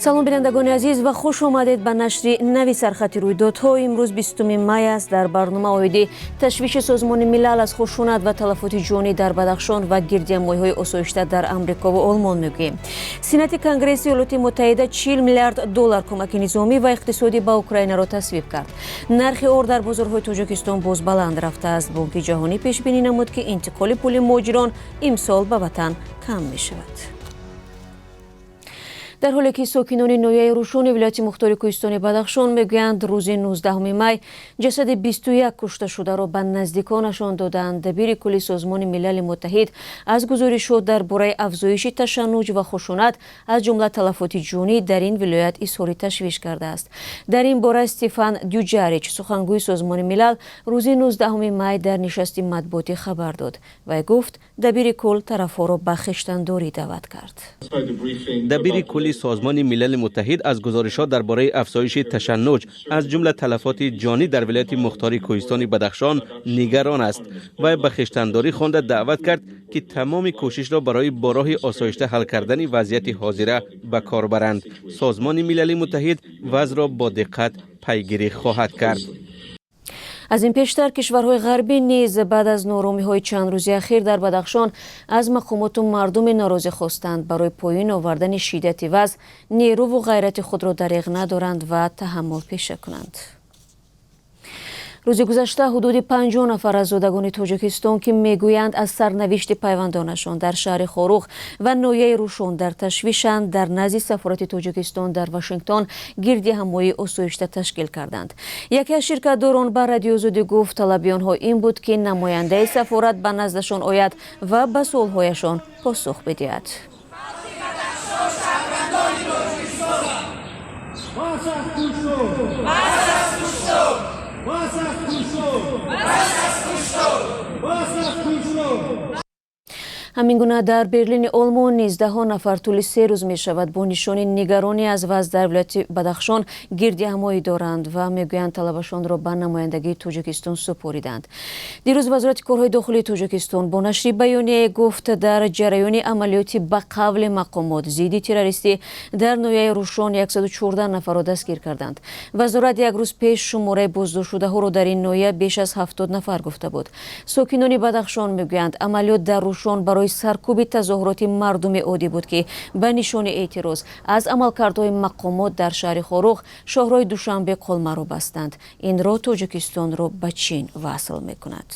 Салом, бинандагони азиз, ва хуш омадед ба нашри нави «Сархати рӯйдодҳо». Имрӯз 20 май аст. Дар барнома оиди ташвиши Созмони Милал аз хушунат ва талафоти ҷонӣ дар Бадахшон ва гирдиҳамоиҳои осоишта дар Амрико ва Олмон мегӯем. Сенати Конгресси Иёлоти Муттаҳида 40 миллиард доллар кӯмаки низомӣ ва иқтисодӣ ба Украинаро тасвиб кард. Нархи ор дар бозорҳои Тоҷикистон боз баланд рафтааст. Бонки Ҷаҳонӣ пешбинӣ намуд, ки интиқоли пули муҳоҷирон имсол ба ватан кам мешавад. Дар ҳоле ки сокинони ноҳияи Рӯшони вилояти мухтори кӯҳистони Бадахшон мегӯянд, рӯзи 19 май ҷасади 21 кушташударо ба наздиконашон доданд, дабири кулли Созмони Милали Муттаҳид аз гузоришот дар бораи афзоиши ташаннуҷ ва хушунат, аз ҷумла талафоти ҷонӣ дар ин вилоят изҳори ташвиш кардааст. Дар ин бора Стефан Дюҷарич, сухангӯи Созмони Милал, рӯзи 19 май дар нишасти матбуотӣ хабар дод. Вай гуфт, дабири кул тарафҳоро ба хештандорӣ даъват кард. Дабири кулли Созмони Милали Муттаҳид аз гузоришот дар бораи афзоиши ташаннуҷ, аз ҷумла талафоти ҷонӣ дар вилояти мухтори кӯҳистони Бадахшон нигарон аст. Вай ба хештандорӣ хонда даъват кард, ки тамоми кӯшишро барои бо роҳи осоишта ҳал кардани вазъияти ҳозира ба кор баранд. Созмони Милали Муттаҳид вазъро бо диққат пайгирӣ хоҳад кард. Аз ин пештар кишварҳои ғарбӣ низ баъд аз нооромиҳои чанд рӯзи ахир дар Бадахшон аз мақомоту мардуми норозӣ хостанд, барои поён овардани шиддати вазъ нерӯву ғайрати худро дареғ надоранд ва таҳаммул пеша кунанд. Рӯзи гузашта ҳудуди 50 нафар аз зодагони Тоҷикистон, ки мегӯянд, аз сарнавишти пайвандонашон дар шаҳри Хоруғ ва ноҳияи Рӯшон дар ташвишанд, дар назди сафорати Тоҷикистон дар Вашингтон гирдиҳамоии осоишта ташкил карданд. Яке аз ширкатдорон ба Радиои Озодӣ гуфт, талаби онҳо ин буд, ки намояндаи сафорат ба наздашон ояд ва ба суолҳояшон посух бидиҳад. Бас аз куштор! Бас аз куштор! Бас аз куштор! Ҳамин гуна дар Берлини Олмон низ даҳо нафар тӯли 3 рӯз мешавад бо нишони нигаронӣ аз вазъ дар вилояти Бадахшон гирдиҳамоӣ доранд ва мегӯянд, талабашонро ба намояндагии Тоҷикистон супориданд. Дирӯз Вазорати корҳои дохилии Тоҷикистон бо нашри баёнияе гуфт, дар ҷараёни амалиёти ба қавли мақомот зидди террористӣ дар ноҳияи Рӯшон 114 нафарро дастгир карданд. Вазорат як рӯз пеш шумораи боздоштшудаҳоро дар ин ноҳия беш аз 70 нафар гуфта буд. Сокинони Бадахшон мегӯянд, амалиёт дар Рӯшон барои саркӯби тазоҳуроти мардуми оддӣ буд, ки ба нишони эътироз аз амалкардҳои мақомот дар шаҳри Хоруғ шоҳроҳи Душанбе Қолмаро бастанд. Ин роҳ Тоҷикистонро ба Чин васл мекунад.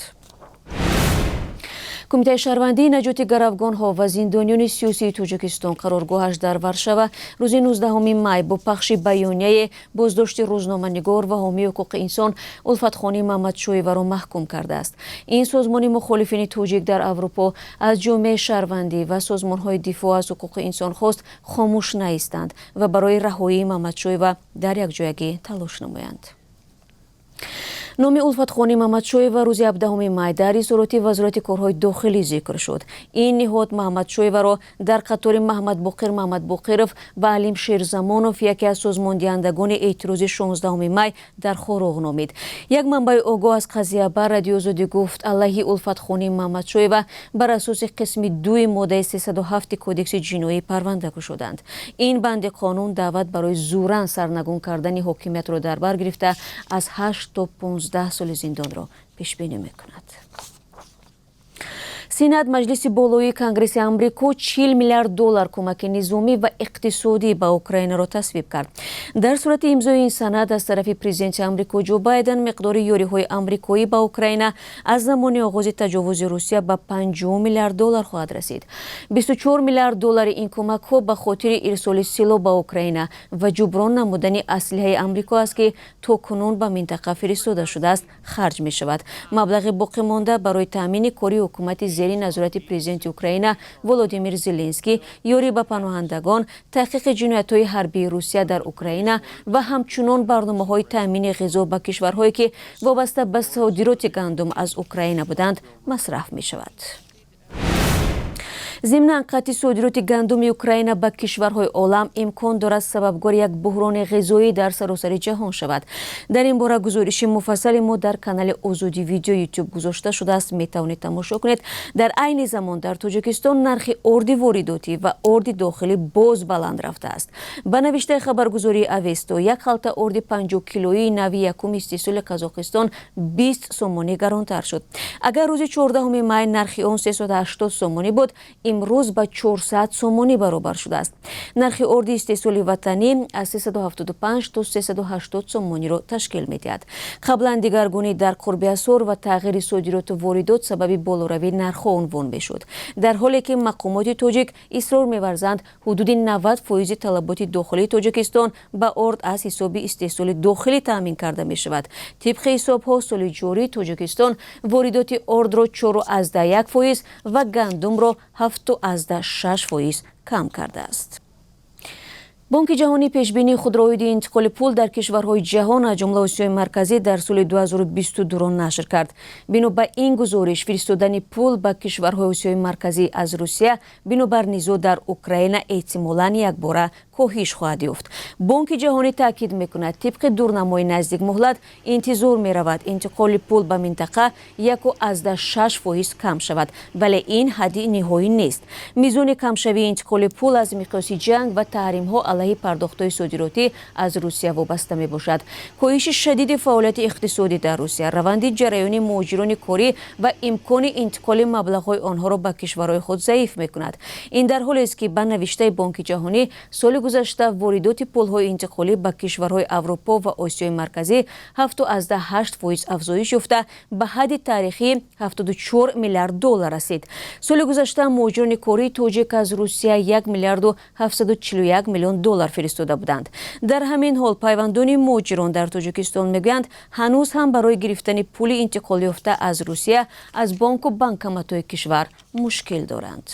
Кумитаи шаҳрвандии наҷоти гаравгонҳо ва зиндониёни сиёсии Тоҷикистон, қароргоҳаш дар Варшава, рӯзи 19 май бо пахши баёнияе боздошти рӯзноманигор ва ҳомии ҳуқуқи инсон Улфатхони Маҳмадшоеваро маҳкум кардааст. Ин созмони мухолифини тоҷик дар Аврупо аз ҷомеаи шаҳрвандӣ ва созмонҳои дифоъ аз ҳуқуқи инсон хост, хомӯш наистанд ва барои раҳоии Маҳмадшоева дар якҷоягӣ талош намоянд. Номи Улфатхони Маҳмадшоева рӯзи 17 май дар изҳороти Вазорати корҳои дохилӣ зикр шуд. Ин ниҳод Маҳмадшоеваро дар қатори Маҳмадбоқир Маҳмадбоқиров ва Алим Шерзамонов, яке аз созмондиҳандагони эътирози 16 май дар Хоруғ, номид. Як манбаи огоҳ аз қазия ба Радиои Озодӣ гуфт, алайҳи Улфатхони Маҳмадшоева бар асоси қисми дуи моддаи 307 Кодекси ҷиноӣ парванда кушоданд. Ин банди қонун даъват барои зӯран сарнагун кардани ҳокимиятро дар бар гирифта, аз 8 то 15 соли зиндонро пешбинӣ мекунад. Сенат, маҷлиси болоии Конгресси Амрико, 40 миллиард доллар кӯмаки низомӣ ва иқтисодӣ ба Украинаро тасвиб кард. Дар сурати имзои ин санад аз тарафи президенти Амрико Ҷо Байден, миқдори ёриҳои амрикоӣ ба Украина аз замони оғози таҷовузи Русия ба 50 миллиард доллар хоҳад расид. 24 миллиард доллари ин кӯмакҳо ба хотири ирсоли силоҳ ба Украина ва ҷуброн намудани аслиҳаи Амрико аст, ки то кунун ба минтақа фиристода шудааст, харҷ мешавад. Маблағи боқимонда барои таъмини кори ҳукумати зери назорати президенти Украина Володимир Зеленский, ёрӣ ба паноҳандагон, таҳқиқи ҷиноятҳои ҳарбии Русия дар Украина ва ҳамчунон барномаҳои таъмини ғизо ба кишварҳое, ки вобаста ба содироти гандум аз Украина буданд, масраф мешавад. Зимнан қатъи содироти гандуми Украина ба кишварҳои олам имкон дорад сабабгори як буҳрони ғизоӣ дар саросари ҷаҳон шавад. Дар ин бора гузориши муфассали мо дар канали Озодӣ Видео Ютуб гузошта шудааст, метавонед тамошо кунед. Дар айни замон дар Тоҷикистон нархи орди воридотӣ ва орди дохилӣ боз баланд рафтааст. Ба навиштаи хабаргузории Авесто, як халта орди 50 килоии нави якуми истеҳсоли Қазоқистон 20 сомонӣ гаронтар шуд. Агар рӯзи 14 май нархи он 380 сомонӣ буд, имрӯз ба 400 сомонӣ баробар шудааст. Нархи орди истеҳсоли ватанӣ аз 375 то 380 сомониро ташкил медиҳад. Қаблан дигаргунӣ дар қурби асъор ва тағйири содироту воридот сабаби болоравии нархҳо унвон мешуд, дар ҳоле ки мақомоти тоҷик исрор меварзанд, ҳудуди 90 фоизи талаботи дохилии Тоҷикистон ба орд аз ҳисоби истеҳсоли дохилӣ таъмин карда мешавад. Тибқи ҳисобҳо, соли ҷорӣ Тоҷикистон воридоти ордро 4,1% ва гандумро 7,6% кам кардааст. Бонки Ҷаҳонӣ пешбинии худро оиди интиқоли пул дар кишварҳои ҷаҳон, аз ҷумла Осиёи Марказӣ, дар соли 2022 нашр кард. Бино ба ин гузориш, фиристодани пул ба кишварҳои Осиёи Марказӣ аз Русия бинобар низоъ дар Украина эҳтимолан якбора коҳиш хоҳад ёфт. Бонки Ҷаҳонӣ таъкид мекунад, тибқи дурнамои наздикмуҳлат интизор меравад интиқоли пул ба минтақа 1,6% кам шавад, вале ин ҳадди ниҳоӣ нест. Мизони камшавии интиқоли пул аз миқёси ҷанг ва таҳримҳо алайҳи пардохтҳои содиротӣ аз Русия вобаста мебошад. Коҳиши шадиди фаъолияти иқтисодӣ дар Русия раванди ҷараёни муҳоҷирони корӣ ва имкони интиқоли маблағҳои онҳоро ба кишварҳои худ заиф мекунад. Ин дар ҳолест, ки ба навиштаи Бонки Ҷаҳонӣ, соли гузашта воридоти пулҳои интиқолӣ ба кишварҳои Аврупо ва Осиёи Марказӣ 7,8% афзоиш ёфта, ба ҳадди таърихии 74 миллиард доллар расид. Соли гузашта муҳоҷирони кории тоҷик аз Русия 1 миллиарду 741 миллион доллар фиристода буданд. Дар ҳамин ҳол, пайвандони муҳоҷирон дар Тоҷикистон мегӯянд, ҳанӯз ҳам барои гирифтани пули интиқолёфта аз Русия аз бонку банкоматҳои кишвар мушкил доранд.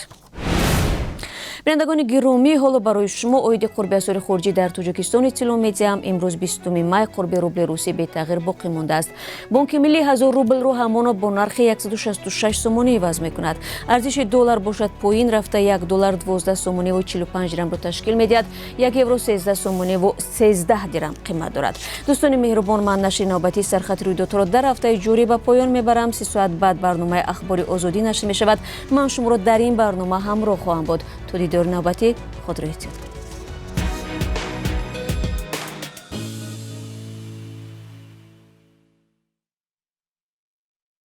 Бинандагони гиромӣ, ҳоло барои шумо оиди қурби асъори хориҷӣ дар Тоҷикистон иттилоъ медиҳам. Имрӯз, 20 май, қурби рубли русӣ бетағйир боқӣ мондааст. Бонки Миллӣ 1000 рублро ҳамоно бо нархи 166 сомонӣ иваз мекунад. Арзиши доллар бошад, поин рафта, 1 доллар 12 сомониву 45 дирамро ташкил медиҳад. 1 евро 13 сомониву 13 дирам қимат дорад. Дӯстони меҳрубон, ман нашри навбатии Сархати рӯйдодҳоро дар ҳафтаи ҷорӣ ба поён мебарам. 3 соат баъд барномаи Ахбори Озодӣ нашр мешавад. Ман шуморо дар ин барнома ҳамроҳ хоҳам буд. То дидори навбатӣ худро эҳтиёт кунед.